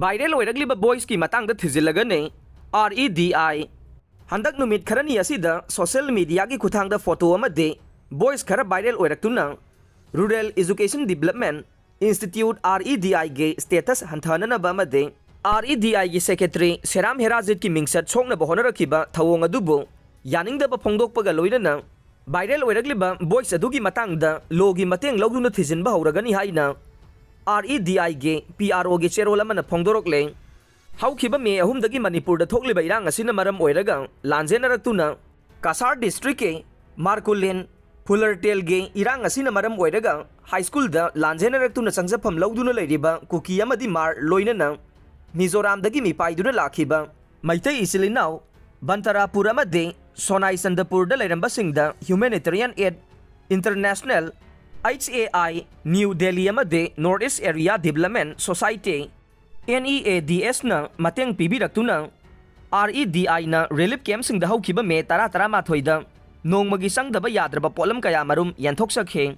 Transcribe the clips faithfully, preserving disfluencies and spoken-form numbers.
Viral ꯑꯣꯏꯔꯛꯂꯤꯕ voiceꯀꯤ ꯃꯇꯥꯡꯗ ꯊꯤꯖꯤꯜꯂꯒꯅꯤ, REDI꯫ ꯍꯟꯗꯛ ꯅꯨꯃꯤꯠ ꯈꯔꯅꯤ ꯑꯁꯤꯗ social mediaꯒꯤ ꯈꯨꯠꯊꯥꯡꯗ photo ꯑꯃꯗꯤ voice ꯈꯔ viral ꯑꯣꯏꯔꯛꯇꯨꯅ Rural Education Development Institute, REDIꯒꯤ status ꯍꯟꯊꯍꯟꯅꯕ ꯑꯃꯗꯤ REDIꯒꯤ secretary ꯁꯦꯔꯥꯝ ꯍꯦꯔꯥꯖꯤꯠꯀꯤ ꯃꯤꯡꯆꯠ ꯁꯣꯛꯅꯕ ꯍꯣꯠꯅꯔꯛꯈꯤꯕ ꯊꯧꯑꯣꯡ ꯑꯗꯨꯕꯨ ꯌꯥꯅꯤꯡꯗꯕ ꯐꯣꯡꯗꯣꯛꯄꯒ ꯂꯣꯏꯅꯅ viral ꯑꯣꯏꯔꯛꯂꯤꯕ voice ꯑꯗꯨꯒꯤ ꯃꯇꯥꯡꯗ lawꯒꯤ ꯃꯇꯦꯡ ꯂꯧꯗꯨꯅ ꯊꯤꯖꯤꯟꯕ ꯍꯧꯔꯒꯅꯤ ꯍꯥꯏꯅ REDIꯒꯤ PROꯒꯤ ꯆꯦꯔꯣꯜ ꯑꯃꯅ ꯐꯣꯡꯗꯣꯔꯛꯂꯦ꯫ ꯍꯧꯈꯤꯕ ꯃꯦ ꯑꯍꯨꯝꯗꯒꯤ ꯃꯅꯤꯄꯨꯔꯗ ꯊꯣꯛꯂꯤꯕ ꯏꯔꯥꯡ ꯑꯁꯤꯅ ꯃꯔꯝ ꯑꯣꯏꯔꯒ ꯂꯥꯟꯖꯦꯟꯅꯔꯛꯇꯨꯅ ꯀꯁꯥꯔ districtꯀꯤ ꯃꯥꯔꯀꯨꯂꯤꯟ ꯐꯨꯂꯔꯇꯦꯜꯒꯤ ꯏꯔꯥꯡ ꯑꯁꯤꯅ ꯃꯔꯝ ꯑꯣꯏꯔꯒ high schoolꯗ ꯂꯥꯟꯖꯦꯟꯅꯔꯛꯇꯨꯅ ꯆꯪꯖꯐꯝ ꯂꯧꯗꯨꯅ ꯂꯩꯔꯤꯕ ꯀꯨꯀꯤ ꯑꯃꯗꯤ ꯃꯥꯔ ꯂꯣꯏꯅꯅ ꯃꯤꯖꯣꯔꯥꯝꯗꯒꯤ ꯃꯤꯄꯥꯏꯗꯨꯅ ꯂꯥꯛꯈꯤꯕ ꯃꯩꯇꯩ ꯏꯆꯤꯜ ꯏꯅꯥꯎ ꯕꯟꯇꯔꯥꯄꯨꯔ ꯑꯃꯗꯤ ꯁꯣꯅꯥꯏ ꯆꯟꯗꯄꯨꯔꯗ ꯂꯩꯔꯝꯕꯁꯤꯡꯗ Humanitarian Aid International, HAI, New Delhi ꯑꯃꯗꯤ North East Area Development Society, NEADSꯅ ꯃꯇꯦꯡ ꯄꯤꯕꯤꯔꯛꯇꯨꯅ REDIꯅ relief campꯁꯤꯡꯗ ꯍꯧꯈꯤꯕ ꯃꯦ ꯇꯔꯥ, ꯇꯔꯥꯃꯥꯊꯣꯏꯗ ꯅꯣꯡꯃꯒꯤ ꯆꯪꯗꯕ ꯌꯥꯗ꯭ꯔꯕ ꯄꯣꯠꯂꯝ ꯀꯌꯥ ꯃꯔꯨꯝ ꯌꯦꯟꯊꯣꯛꯆꯈꯤ꯫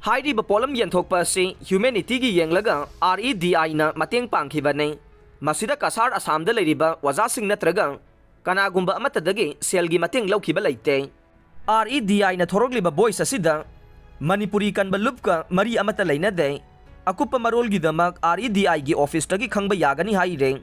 ꯍꯥꯏꯔꯤꯕ ꯄꯣꯠꯂꯝ ꯌꯦꯟꯊꯣꯛꯄ ꯑꯁꯤ humanityꯒꯤ ꯌꯦꯡꯂꯒ REDIꯅ ꯃꯇꯦꯡ ꯄꯥꯡꯈꯤꯕꯅꯤ꯫ ꯃꯁꯤꯗ ꯀꯁꯥꯔ ꯑꯁꯥꯝꯗ ꯂꯩꯔꯤꯕ ꯑꯣꯖꯥꯁꯤꯡ ꯅꯠꯇ꯭ꯔꯒ ꯀꯅꯥꯒꯨꯝꯕ ꯑꯃꯠꯇꯗꯒꯤ ꯁꯦꯜꯒꯤ ꯃꯇꯦꯡ ꯂꯧꯈꯤꯕ ꯂꯩꯇꯦ꯫ REDIꯅ ꯊꯣꯔꯛꯂꯤꯕ voice ꯑꯁꯤꯗ ꯃꯅꯤꯄꯨꯔꯤ ꯀꯟꯕ ꯂꯨꯞꯀ ꯃꯔꯤ ꯑꯃꯠꯇ ꯂꯩꯅꯗꯦ꯫ ꯑꯀꯨꯞꯄ ꯃꯔꯣꯜꯒꯤꯗꯃꯛ REDIꯒꯤ officeꯇꯒꯤ ꯈꯪꯕ ꯌꯥꯒꯅꯤ ꯍꯥꯏꯔꯦ꯫